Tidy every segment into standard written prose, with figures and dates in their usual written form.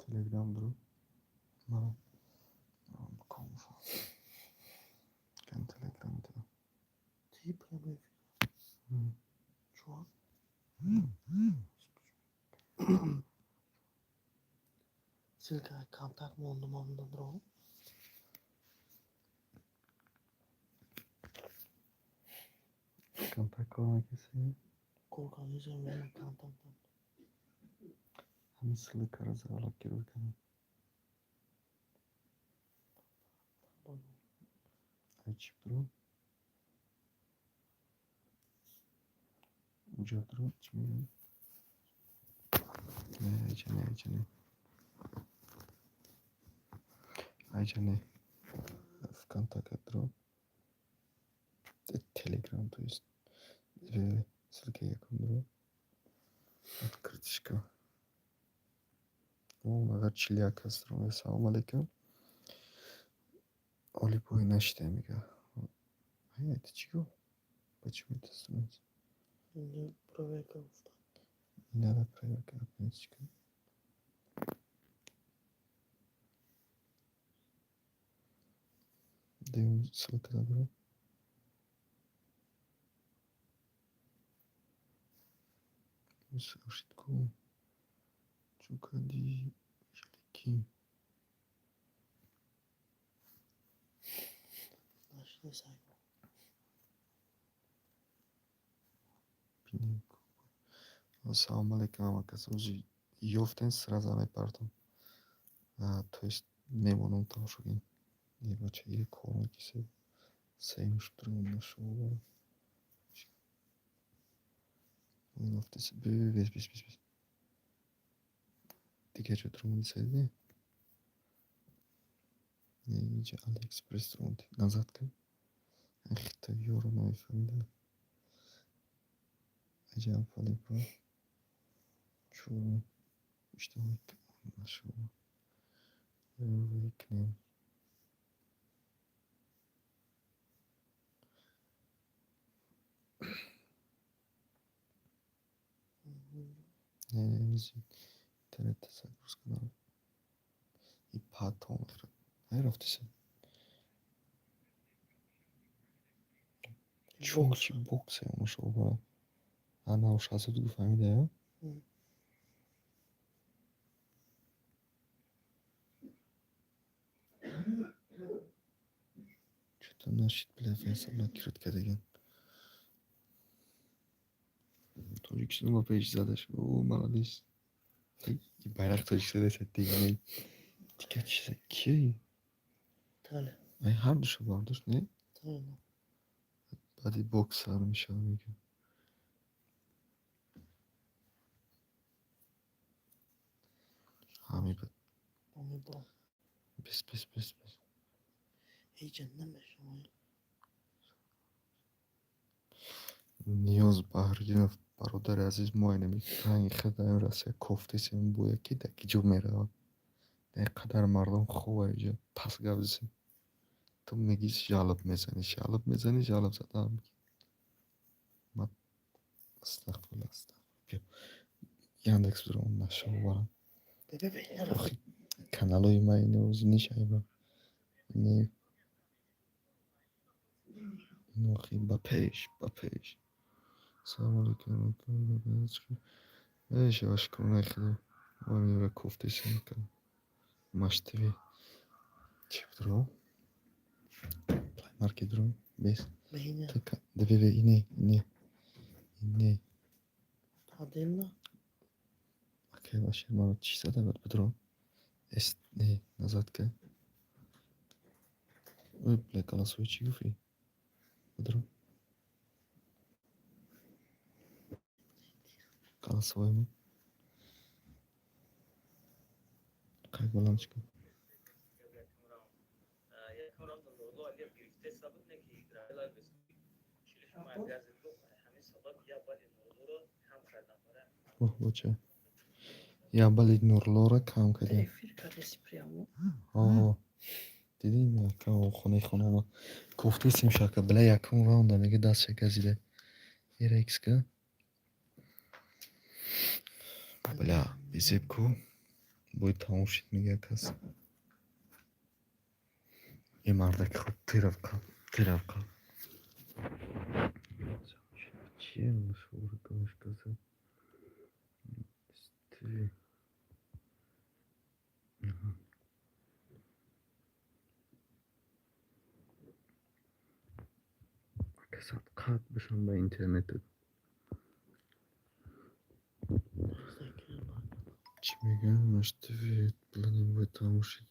Телеграм дуру. Мана. Кан Телеграм дуру. Ты прямой эфир. Чё? Ссылка контакт мондум онда дро. Контакт кор мекунӣ? Кор кардисам контакт. Ҳамин ссылкаро заблокировать кардам. Ай чӣ дуру? Инҷо дуру чӣ мегӯяд? Не, айҷа не, айҷа не. Айҷа не. ВКонтакт дуру. Телеграм, то есть. Ссылка якум дуру. Открыть ка. О, агар 41 кас дуру. Салом алейкум. Оли бой нашида мега. Ай, это чӣ гуфт? Почему это становится? Инҷо проверка гуфтам. Не надо проверка, отметочка. Даем ссылка дуру. Ошибку. Чукади шалики. Нашли сайт. Ассалому алейкум, ҳама кас. Ози ёфтем, сразу мепартом. То есть мемонам тамошо кунем. Е бача, е кор мекисе. Сеюм шуд нашо. Бес, бес, бес, бес. Дигар ҷо дуромади сайди? Не, инҷа Алиэкспресс дуромади. Назад кун. Хитоёро намефаҳмидам. Аҷаб Алибо. Чорум. Иштибоҳ нашо. Кунем. Не, интернет загрузка надо. И потом. Ай, рафтиса. Чун чи боксе оншо ана Шаҳзод гуфт, фаҳмида? Чё-то нашид, бля, заблокировать кардаган. Тоҷикистон ба пеш задаш. О, молодец. Байрақ Тоҷикистон аст, дигар дигар чиза ки? Италия. Ай, ҳар душа бардошт, не? Италия. Баъди бокс сар мешавад, мегӯям. Ҳами бад. Помидор. Бес, бес, бес, бес. Ҳеҷ намешавад. Ниёз Баҳриддинов, бародари азиз, мо инами ранги хедаем Россия кофтесем, боя ки дар ки ҷо меравад. Дар қадар мардум хова иҷо пас гап зесем. Ту мегӣ жалоб мезанӣ, жалоб мезанӣ, жалоб задаам. Ма астағфируллоҳ, астағфируллоҳ. Яндекс биром нашаварам. Бебе. Охи каналҳои ма ино нишайба. Не. Охи ба пеш, ба пеш. Салому алейкум. Эй, шукронаи Худо. Мо инро кофтесем. Маш ТВ. Чӣ будро? Плей Маркет дро. Бес. Беҳина. Бебе, ине, ине. Ине. Отдельно. Акай башир маро чӣ зада буд будро? Эс, не, назад ка. Ой, бля, голосовой чӣ гуфтӣ? Будро. Голосовой мо. Қай баланд чӣ кун? Якум раунда Нурло Алиев гирифта буд, не ки ҳамин сабаб як бали Нурлоро кам кардам. Оҳ, бача. Як бали Нурлоро кам кардем. Эфир кардеси прямо. О, дидӣ, якам хонаи хона омад. Кофтесем шака, бля, якум раунда мега дастша газида. Эрекс ка. Бля, безеб ку. Бой тамом шид, мега кас. Э, мардаки хуб, тирав қаб, тирав қаб. Чие мушавра? ТВ. Аҳа. Касат қатъ бишам ба интернетат. Чӣ мегӯям? Маш ТВ плани бой тамом шид.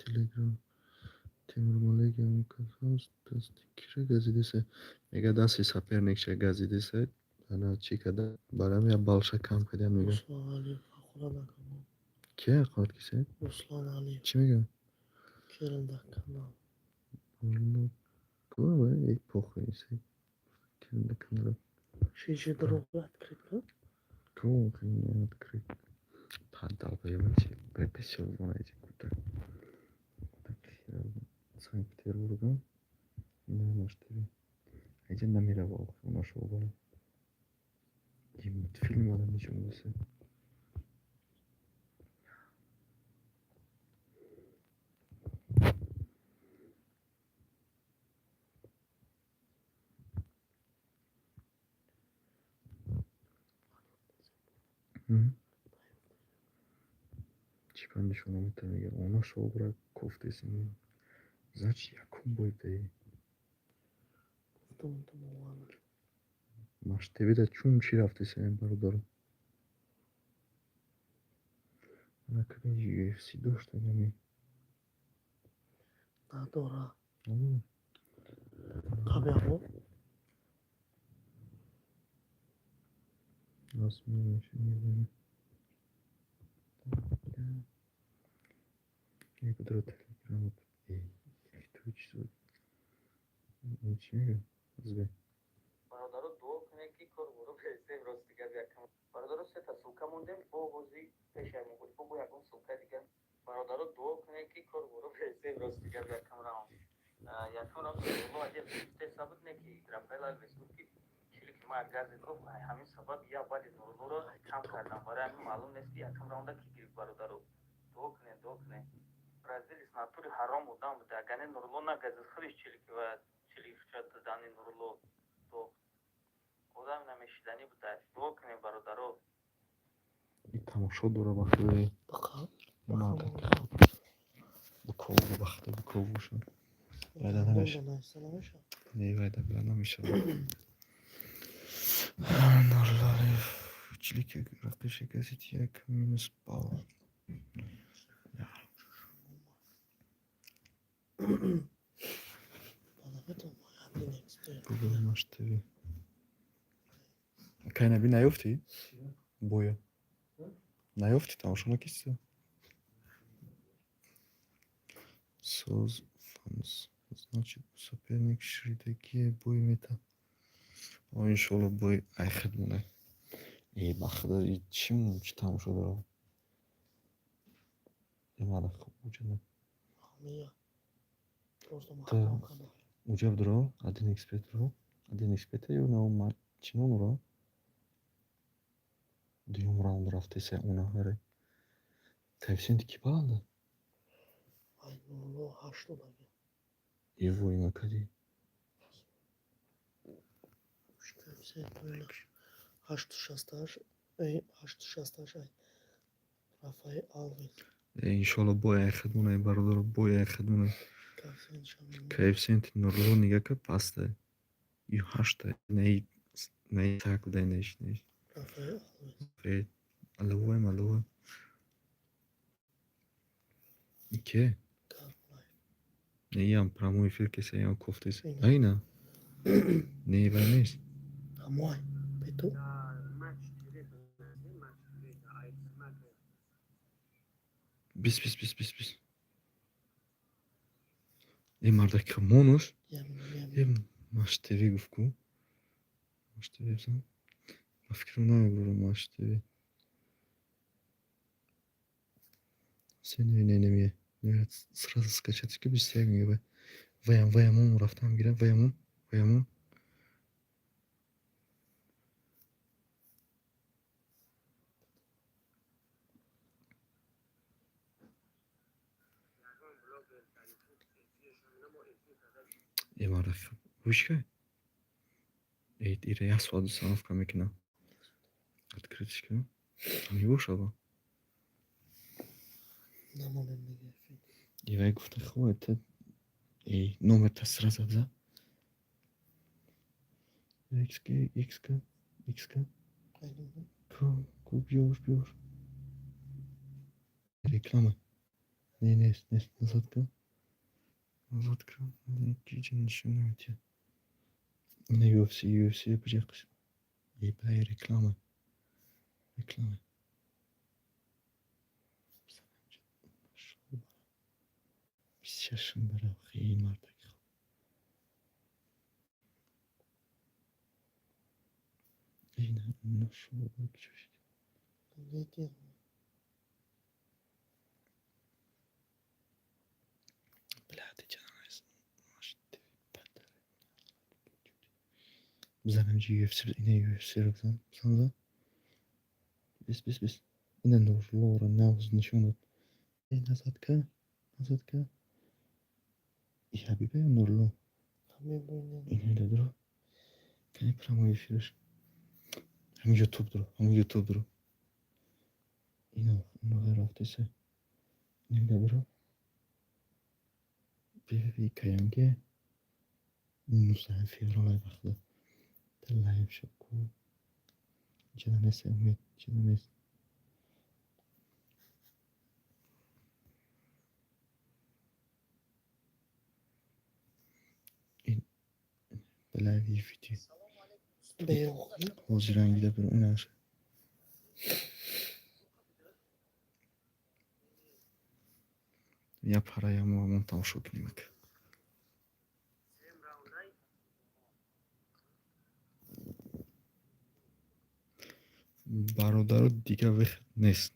Телеграм Темур Малик дасти кира газидеса? Мега, дасти соперникша газидеса. Ана чӣ када? Барам я балша кам кардям, мега. Руслан Алиев ҳақорат накун. Ки ҳақорат киса? Руслан Алиев. Чӣ мегӯям? Кирилда канал. Эй, похуй, кирилда канал. Шиши дурӯғ открыть кун. Ку открыть? Долбоёб, чи приписал эти куда? Санкт-Петербургом. Ина Маш ТВ. Айҷа намерава охир нашобара. И мультфильм ада нишон доса. Чӣ кор нишон мета, мега? Она шобара кофтесин. Значит, якум бой даи. Гуфтам, ту бовар накун. Маш ТВ да чун чӣ рафтесен, бародаро? Ана каби UFC дошт инами. Надора. Надора. Қабиамо? Аз мемешам. Некудро Телеграм. Эй, ту чӣ? Чӣ мега? Збе. Бародаро, дуо кунед, ки кор боро бересем. Рости гап, якам, бародаро, сета ссылка мондем бо ҳозир пешай муғолифа бо ягон ссылка дигар. Бародаро, дуо кунед, ки кор боро бересем. Рости гап, якум раунд сабаб не ки Рафаэл Алвес гуфт, ки чилики ки ма газид гуфт, ҳамин сабаб я бали Нуруллоро кам кардам. Барои ҳамин маълум нест, ки якум раунда ки гирифт. Бародаро, дуо кунед, дуо кунед. Бразилис натури ҳаром одам буда. Агар не Нурулло нагазид, худиш чилики ва чилики додани Нурулло дохт. Одам намешиданӣ буда. Дуо кунед, бародаро. И тамошо дора, ба худои. Бақа. Мардаки хуб. Буков, ба худо, буков боша. Вайда намеша. Наиста намеша. Не, вайда била намешава. Нуруллоев чилики рақиша газид, як минус балл. Наметавонам один эксперт. Google Маш ТВ. Кай наби наёфтӣ? Боя. Наёфтӣ, тамошо накистӣ? Соз фанс. Значит, соперник ширидагие бой мета. О, иншолло, бой айхед монай. Э, ба худо, и чӣ чӣ тамошо дорам? Э, мана хуб уҷа на. Ҳамия. Просто Та. маҳкам кардам. Уҷа дро, один эксперт ро. Один эксперт ё на ма чӣ ном ро? Дуюм раунд рафтеса уна ҳаре. Коэффициенти ки баланда? Ай, Нурулло 8 даги. Е, вой, накади. Коэффициент 8,68, 8,68 ай Рафаэл Алвес. Э, иншолло, бой айхед монай, бародаро, бой айхед монай. Коэффициентшам. Коэффициенти Нурло нига ка паста. И ҳашта. Наи наи так дай наиш наиш. Рафаэл Алвес. Э, аловай маловай. Ке? Кармлайф. Не, ям прямой эфир кеса, ям кофтес. Ина. Айна. Не, вай нест. Ҳамоай. Пету. Бис бис бис бис бис. Э, мардаки монуш. Ям Э, ям. Маш ТВ гуфт ку. Маш ТВ бизан. Ма фикрам намебурам Маш ТВ. Се, не, не, не, не. Не, сразу скачать ки 21 мега. Ваям, ваямон рафтам гирам, ваямон, ваямон. Э, мардак, гӯш кай. Ира як соат установка мекунам. Открыть кунам. Мебошад. Намонем дига эфир. Ивай гуфта хуб, это эй, номерта сразу бза. XK, XK, XK. Қайдам? Ку, ку, биёш, биёш. Реклама. Не, нест, нест, назад кун. Назад кун. Киҷа нишон наметиҳад. Ина UFC, UFC биҷақш. Эй, бля, реклама. Реклама. 26-м бара, хеле мардак. Эй, нашо, киҷа. Лети. Бля, ты чё наш ТВ падар. Бизанам ҷи UFC, ина UFC-ро бизан, бизан, бизан. Бис, бис, бис. Ина Нурлоро нағз нишон дод. Эй, назад ка, назад ка. И Ҳабиба ё Нурло? Ҳамин бо. Ина дадро. Кани прямой эфираш. Ҳамин YouTube дро, ҳамин YouTube дро. Ина, ина рафтеса. Ина дадро. Би каянге. 19 феврал вақта. Та live шуд ку. Чида нест, умед, чида нест. Ин live видео. Беохи. Ҳозирангида бир инаш. Я пара я мо тамошо кунем ака. Бародаро, дигар выход нест.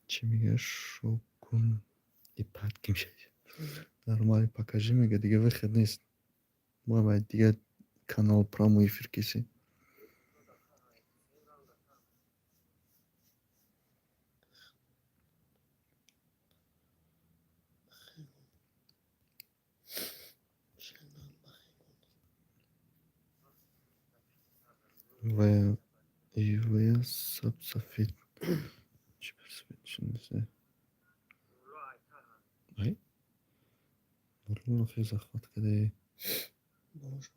Чӣ мега, шокун и падким шад. Нормально покажи мега, дигар выход нест. Мо бояд дигар канал прямой эфир кисем. Ва ивая сабсафед. Чӣ сафед шинасе? Ай? Нурлоро хеле захват кардае. Боло шуд.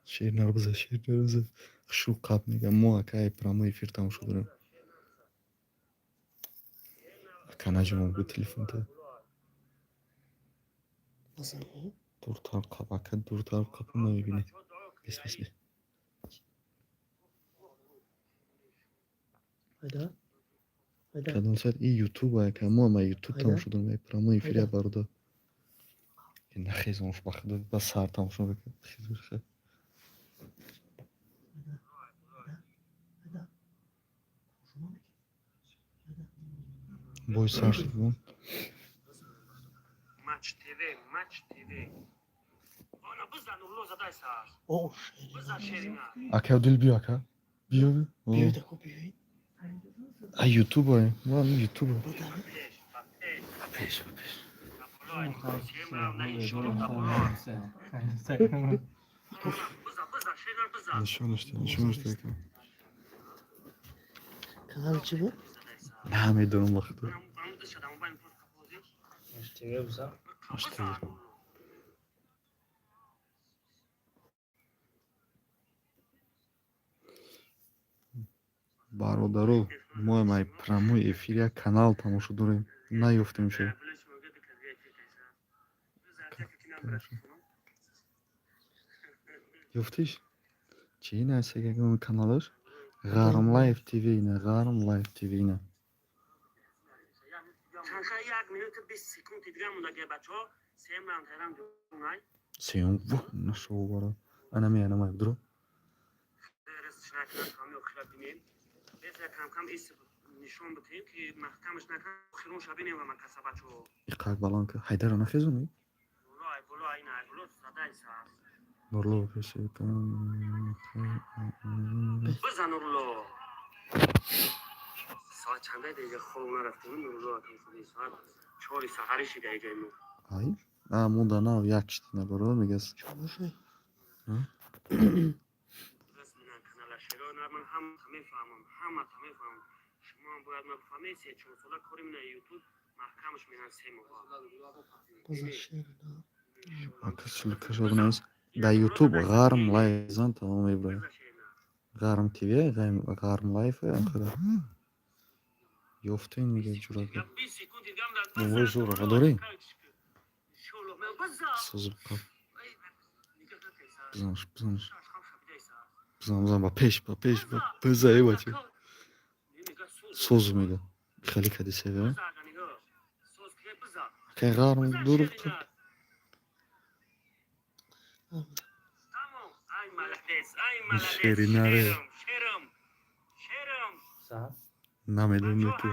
Шер нарбиза, шер нарбиза. Хушрӯ қаб мега. Мо акай прямой эфир тамошо дорем. Ака наҷумон бу телефонта. Назан. Дуртар қаб, ака дуртар қаб намебинӣ. Бис, бис, бис. Айда. Айда. Кадом сайт? И YouTube ака. Мо ама YouTube Айда. тамошо дорем. Ай прямой эфир Айда. бародар. Нахезонш ба худо, ба сар тамошо мекунад. Хезур хе. Айда. Айда. Шумо мекунед? Айда. Бой сар шуд. Вон. Матч ТВ, Матч ТВ. Она бизан Нурло задай сар. О, шери. Бизан шерина. Ака дил биё ака. Биё биё. Биёед, ако, биёед. А YouTube ай. Мо ам YouTube. Бадар. Пеш, ба пеш. Ба пеш, ба пеш. Ба боло. Сем раунд иншоалло ба боло. Бизан, бизан, шерина бизан. Нишонаш де, нишонаш де ака. Канали чӣ буд? Намедонам ба худо. Ам дишадам байн пур капози. Матч ТВ. Бародаро, мо ам ай прямой эфир як канал тамошо дорем. Наёфтем шо. Ёфтиш? Чӣ нависаг ягон каналаш? Ғарм Лайв ТВ ина, Ғарм Лайв ТВ ина. Чанха 1 минут 20 секунд дига мондаги бачаҳо. Сем раунд ҳайрам ҷунай. Сеюм, воҳ, нашо бара. Анами, анамай, дро. Рестш накунад ҳами охира бинем. Бес кам кам ис Нишон битем, ки маҳкамаш накан, хирон шабинем ва макаса, бачаҳо. Иқак баланд ка. Ҳайдара нахезонӣ? Нурло, айболо, айна айболо садайса. Нурло пеши. Бизан, Нурло. Соат чандай дега хоб нарафтем, Нурло, акам худи соат 4 саҳари шида иҷои мо. Ай? А, монда нав як шитина бародар мегас. Чомошай. Расминан канала шеро на, ман ҳамата мефаҳмам, ҳамата мефаҳмам. Шумо ҳам бояд ма бифаҳмед, 3-4 сола кори мина Ютуб маҳкамаш менан 3 моҳ. База шер на. Ака, ссылка шо. Дар Ютуб Ғарм Лайф зан, тамом, мебурад. Ғарм ТВ, Ғарм Лайф анқадар. Ёфтем мега ҷурака. Бовои зӯрақа дорӣ? Созиб қаб. Бизанш, бизанш. Бизан, бизан, ба пеш, ба пеш, ба биза, эй бача. Соз мега. Хеле кади севе. Акай Ғарм дур қаб. Шери наре. Намедонам ки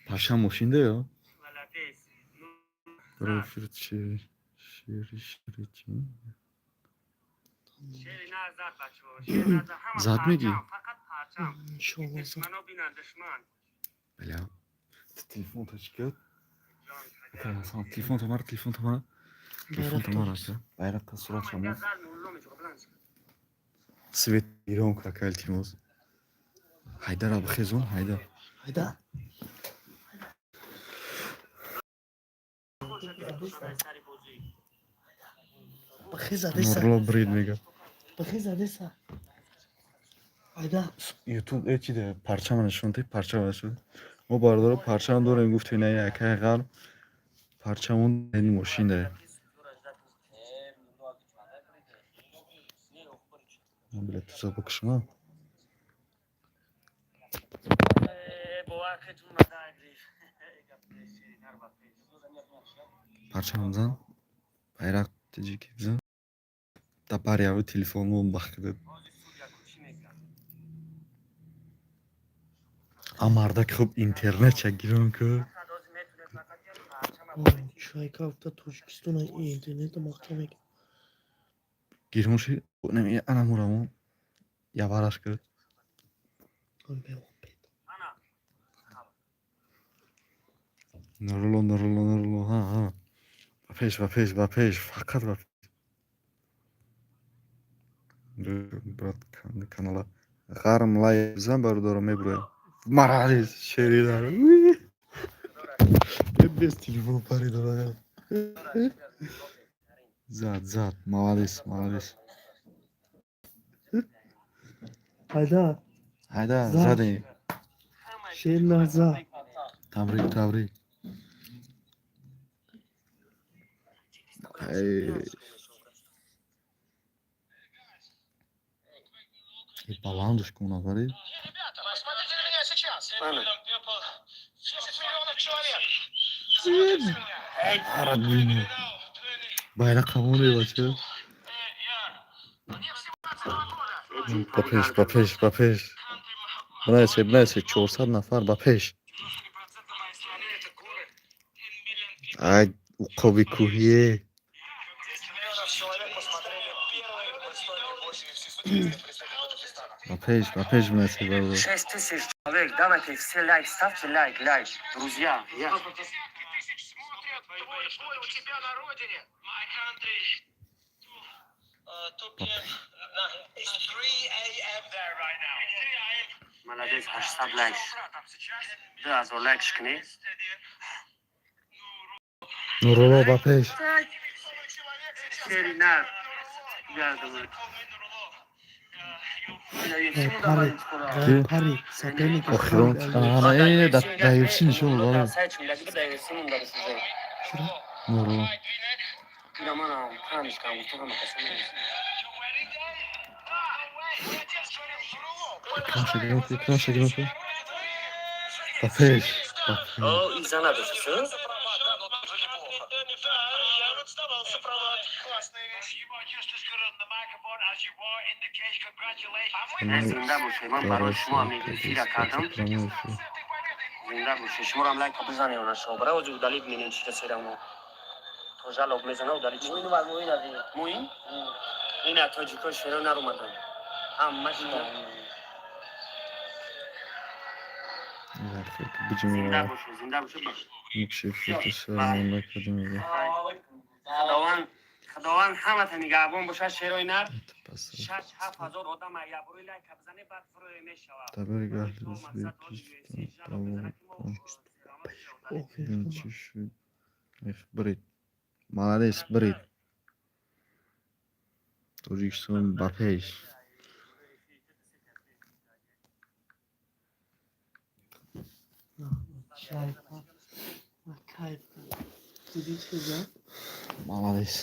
парчам мошин деё? Рофир шери шери шери чи? Зад мегӣ? Иншолло зад. Бля. Телефонта чӣ кард? Телефон тамара, телефон тамара. Телефон тамара, ака. Байрақа сурат шамо. Свет Ирон кака, илтимос. Ҳайдара бихезон, Ҳайдар. Ҳайда. Бихез адеса. Нурло брид мега. Бихез адеса. Ҳайда. Ютуб э чи де парчама нишон де, парчама нишон. Мо бародаро парчам дорем, гуфтем на якай ғарм парчамон ин мошин де. Бля, туза бикушма. Парчам зан. Байрақ таҷики бизан. Да баряви телефонмон бахкида. А мардак хуб интернет гирон ку. Чайка гуфта Тоҷикистона интернета маҳкам мекунад. Гирон ши нами ана мурамо. Явараш кард. Беопет. Нурло, Нурло, Нурло, ҳа, ҳа. Ба пеш, ба пеш, ба пеш, фақат ба пеш. Брат, канала Ғарм Лайф зан, бародаро, мебурояд. Марадис, шери дар. Без телефон парида. Зад, зад, молодец, молодец. Ҳайда. Ҳайда, Зад. задем. Шер наза. Табрик, табрик. Ай. И баландуш кун нафари. Ребята, посмотрите на меня сейчас. 10 миллионов человек. Арат бини. Байрақ ҳамоне, бача. Ба пеш, ба пеш, ба пеш. Бинависед, бинависед, 400 нафар ба пеш. Ай, уқоби кӯҳие. 10 миллионов человек посмотрели первый в истории больше UFC представителя. Ба пеш, ба пеш, бинависед, бародар. 6000 человек, давайте все лайк, ставьте лайк, лайк, друзья. Я. Десятки тысяч смотрят твой бой у тебя на родине. My country. 2 p.m. It's 3 a.m. there right now. Молодец, 800 лайк. 2000 лайк шикни. Нурулло, ба пеш. Шери нар. Гардам. Пари. Ки? Пари. Соперник. Охирон. Ана, э, да да UFC нишон додам. Чиро? Нурулло. Пираманам, панч кам, гуфтам касам. Экранша гирон ку, экранша гирон ку. Ба пеш, ба пеш. О, иза надошт, Да, я вот сдавался, права. Классная вещь. Зинда бошед, ман барои шумо ҳам эфира кардам. Зинда бошед, шуморо ҳам лайка бизанед, она шумо бара ози удалить менем, чита серамно то жалоб мезана, удалить. Муин ина тоҷико шеро наромадан, ҳамашида. Зинда бошед, зинда бошед. Худованд, Худованд ҳамата нигаҳбон бошад, шерои нар. 6-7 ҳазор одам яброи лайка бизане, баъд фурӯе мешавад. Чӣ шуд? Брид, молодец, брид. Тоҷикистон ба пеш. Кайф. Дидӣ чиза? Молодец.